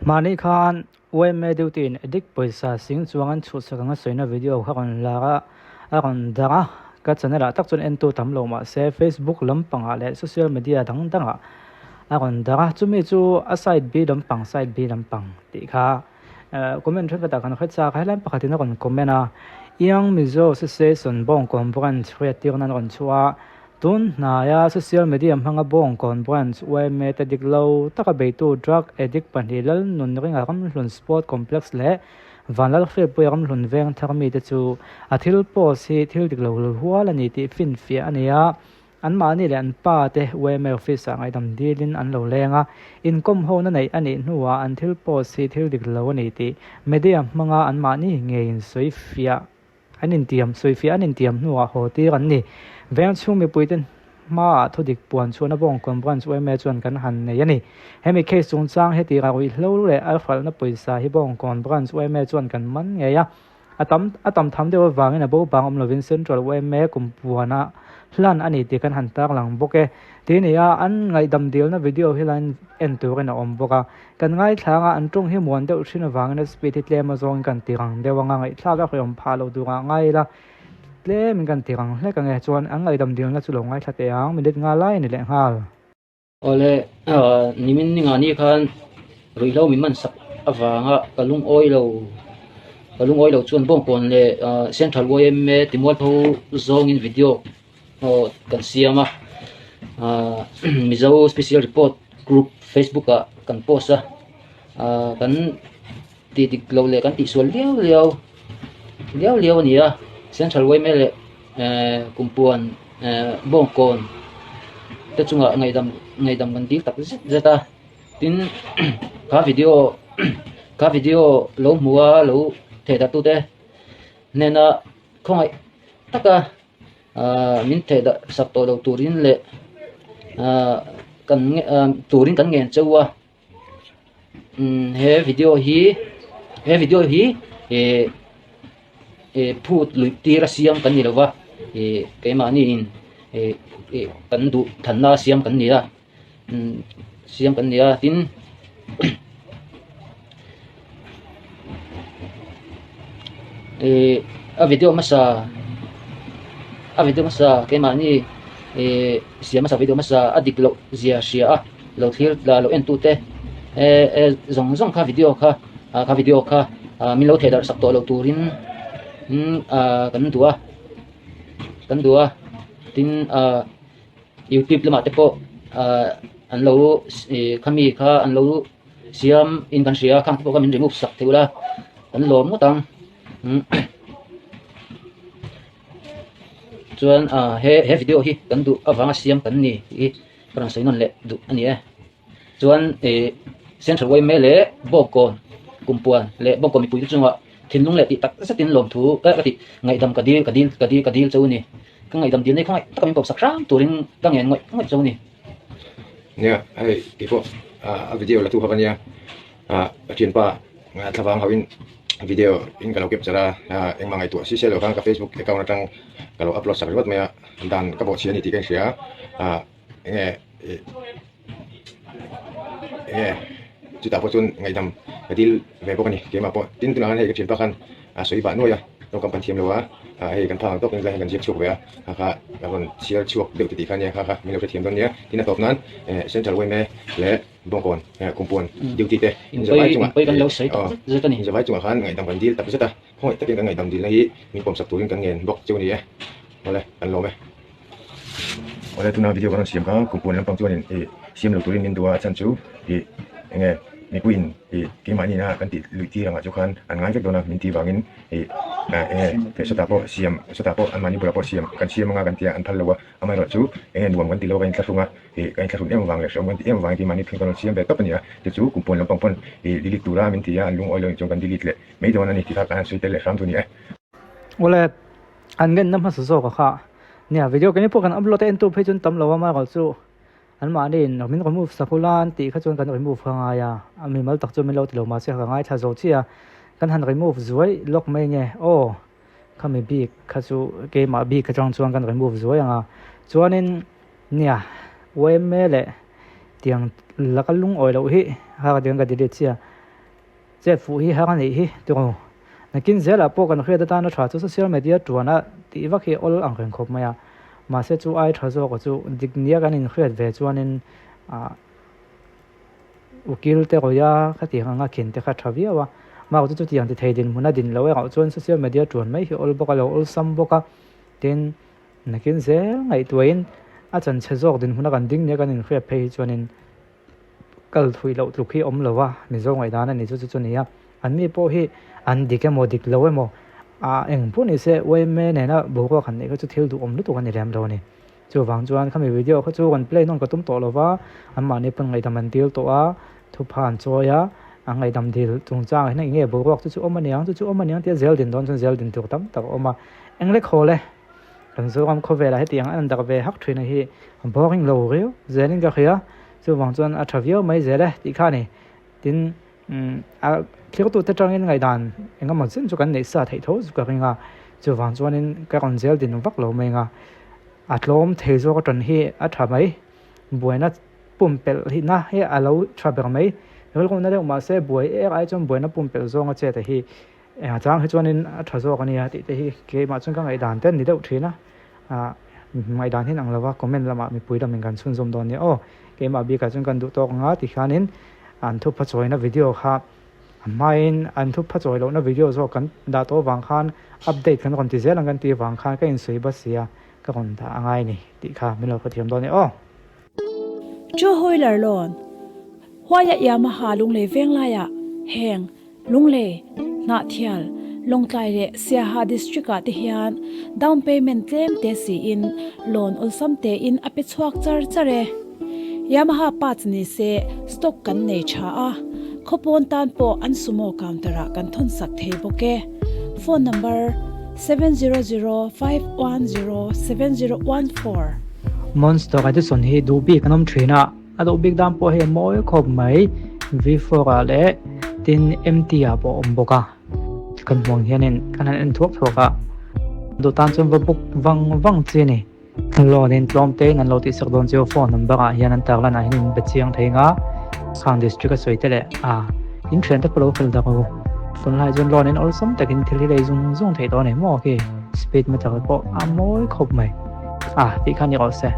Mahni khan yma duty in addict pawisa sing chuang an chhuhsak anga sawina video kha rawn lar a, a rawn darh a, ka channel ah tak chuan entu tam lo mahse Facebook lampangah leh social media dang dangah a rawn darh a, chumi chu a side B lampang side B lampang tih kha comment thenkhatah kan hre chak a, helai pakhatin a rawn comment a, Young Mizo Association Bawngkawn Branch hriattirna an rawn chhuah a, Tun hnaia social media hmanga Bawngkawn Branch yma te dik lo taka beitu drug addict pahnih Lalnunringa Ramhlun Sport Complex leh Vanlalhriatpuia Ramhlun veng thar mite chu a thil post hi thil dik lo hual a ni tih finfiah a ni a, anmahni leh an pa te yma office ah ngaihdam dilin an lo leng a, inkawm hona neih a nih hnuah an thil post hi thil dik lo a ni tih media hmanga anmahni ngeiin sawifiah An intiam, sawifiah an intiam hnuah haw tir an ni. Veng chhung mipuite hmaah thudik puan chhuahna Bawngkawn Branch yma chuan kan han nei a ni. Hemi case chungchang heti rah ruihhlo leh a hralhna pawisa hi Bawngkawn Branch yma chuan kan man ngei a. A tam a tam tham deuh avangin a bo bang awm lovin Central yma kum puana hlan a ni tih kan han tarlang bawk e. Ti ni a, an ngaihdam dilna video hi lain en turin a awm bawk a. Kan ngaithlanga an tawng hi muan deuh thin avangin a speed hi tlem azawngin kan ti rang deuh anga ngaihthlak a hreawm phah loh tur ah ngai ila tlemin kan ti rang hlek ange chuan an ngaihdam dilna chu lo ngaithla teh ang minute nga lai a ni leh nghal. Awle nimin ninga ni khan ruihhlo min man sak avanga ka lungawi lo ka lungawi lo chuan Bawngkawn leh Central yma Timualpho zawngin video aw kan siam a ahh Mizo special report group facebook ah kan post a ahh kan tih dik loh leh kan tih sual liau liau liau liau a ni a central yma leh ehh kumpuan ehh bawngkawn te chungah ngaihdam ngaihdam kan dil tak zet zet a tin kha video kha video lo hmu a lo theh darh tute hnena khawngaih taka. Ahh min theh dah sak tawh lo turin leh ahh kan ahh turin kan ngen chauh a umm he video hi he video hi ih ih phut luih tir a siam kan ni lo va ih keimahni in ih ih kan duh thanna siam kan ni a umm siam kan ni a tin ih a video hmasa a video hmasa keimahni ih siam hmasa video hmasa a dik loh zia hria a lo thlir la lo en tute eh eh zawng zawng kha video kha ah kha video kha ah min lo theh darh sak tawh loh turin ah kan duh a kan duh a tin ah. Youtube lamah te pawh ah an lo ih khami kha an lo siam in kan hria a khang te pawh kha min remove sak thei ula kan lawm ngawt ang chuan ah he he video hi kan duh avanga siam kan ni tih hi ka rawn sawi nawn leh duh a ni e chuan ih central yma leh bawngkawn kumpuan leh bawngkawn mipui te chungah thinlung leh tih tak zetin lawmthu ka tih ngaihdam ka dil ka dil ka dil ka dil chauh a ni. Ka ngaihdam dil nei khawngaih taka min pawp sak hram turin ka ngen ngawih ngawih chu a ni. Nia, hei kei pawh a video la tu kha ka nia, a thianpa thlavang hauhin video in ka lo capture a, engmah ngaihtuah si selo khan ka facebook account atang ka lo upload sak ringawt mai a, dan ka bawhchhia a ni tih ka inhria a, enge enge chutah pawh chuan ngaihdam ka dil ve bawk a ni keimah pawh tin tunah khan hei ka thianpa khan a sawi vah nuai a tawngkam kan thiam lo a ah hei kan phak ang tawk in tlai hian kan ziak chhuak ve a kha kha ka rawn chhiar chhuak deuh titih kha ania kha kha min lo hrethiam dawn nia tin a tawp nan eh central yma leh bawngkawn eh kumpuan duty te inzavai chungah inzavai chungah khan ngaihdam kan dil tak zet a khawngaih takin kan ngaihdam dilna hi min pawmsak turin kan ngen bawk cheu a ni e awle kan lawm e. Awle tuna video kan rawn siam kha kumpuan lampang chuanin ih siam lo turin min duh a a chhan chu ih enge mipuiin ih keimahni ina kan tih luih tir angah chu khan an ngai vek dawn a min tih vangin ih enge sawtah pawh siam sawtah pawh anmahni bulah pawh siam kan siam anga kan tia an phal lo a amaherawh chu enge nuam kan ti lo a kan inthlahrung a ih kan inthlahrun em avang leh hrehawm kan tih em avangin keimahni thil kan rawn siam ve tawp a ni a chu chu kumpuan lampang pawn ih delete tura min ti a an lungawi lo in chuan kan delete leh mai dawn a ni tih kha kan han sawi tel leh hram chu a ni e. Awle. An ngenna hmasa zawk a kha. Nia video keini pawh kan upload a entu phei chuan tam lo a amaherawh chu anmahni in min remove sak ula an tih kha chuan kan remove kha ngai a, a mimal tak chuan min lo ti lo mahse ka ngaithla zo chiah a, kan han remove zuai lawk mai nge aw khami bik kha chu keimah bik atang chuan kan remove zuai ang a, chuanin nia yma leh tiang laka lungawi loh hi kha ka tiang ka delete chiah. Chet fuh hi har a nih hi tiraw. Nakin zelah pawh kan hriat atana tha chu social media tuana tih vak hi awl ang reng khawp mai a. Mahse chu ai tha zawk chu dik nia kan inhriat ve chuanin ah ukil te rawih a khatiang anga khin te kha tha viau a. Mah chu chutiang ti thei dinhmun a din loh erawh chuan social media tuan mai hi awl bawk a lo awlsam bawk a. Tin, nakin zel ngaihtuahin a chanchhe zawk dinhmun a kan ding nia kan inhriat phei hi chuanin kal thui loh tluk hi awm lo a, Mizo ngaihdan a ni chu chu chu nia. An mi pawh hi an dik emaw dik lo emaw ah eng pawh ni se yma nena boruak han neih kha chu thil duhawm lutuk a ni lem lo a ni. Chuvang chuan khami video kha chu kan play nawn ka tum tawh lo va, anmahni pawn ngaihdam an dil tawh a, thupha an chawi a, an ngaihdam dil chungchang ah hian eng nge boruak chu chu awm a niang chu chu awm a niang tia zel din dawn chuan zel din tur tam tak a awm a. Englek haw le. Kan Zoram khawvelah hetiang an dak ve hak thin a hi a boring lo riau zelin ka hria, chuvang chuan a tha viau mai zel e tih kha a ni. Tin, a thirtute tangin ngaihdan engemaw chin chu kan neih sa theih tho chu ka ring a, chuvang chuanin ka rawn zel din vak lo mai ang a, a tlawm thei zawk atang hi a tha mai, buaina pumpelh na hi a lo tha ber mai, rilruhna deuh mahse buai er ai chuan buaina pumpelh zawnga chet a hi. Engah chang hi chuanin a tha zawk a nia tih te hi keimah chuan ka ngaihdan te a ni deuh thin a, ah ngaihdan hi an ang lo va, comment lamah mipui lamin kan chhunzawm dawn nia aw, keimah bikah chuan kan duh tawk ang a tikhianin an thupha chawina video kha a hmain an thupha chawi lohna video zawk kan dah tawh avang khan update kan rawn ti zel ang kan tih avang khan ka insawi bawk sia ka rawn dah a ngai a ni tih kha min lo hrethiam dawn nia aw. Joe Hoyler lawn, Huaia Yamaha Lunglei Venglaiah heng Lunglei, Hnahthial, Lawngtlai leh Siaha District ah te hian down payment tlem te siin loan awlsam tein a pe chhuak char char e. Yamaha parts ni se stock kan nei tha a, khawpawn tan pawh an sumo counter ah kan thawn sak thei bawk e. Phone number, 700510 7014. Monster Edison hi duh bik an awm thin a. A duh bik dan pawh hei a mawi khawp mai V4 ah leh tin MT ah pawh a awm bawk a kan hmuh ang hianin kan han en thuak thuak a duh tan chuan va book vang vang chi a ni loan in tlawm te in an lo tihsak dawn chu phone number ah hian an tar lan ah hian in be chiang thei ang a khang district a sawi te leh a in thian te pawh lo fel dak u tunlai chuan loan in awlsam takin thil hi lei zung zung theih dawn a ni maw khi speed meter pawh a mawi khawp mai a tih kha ni rawh se.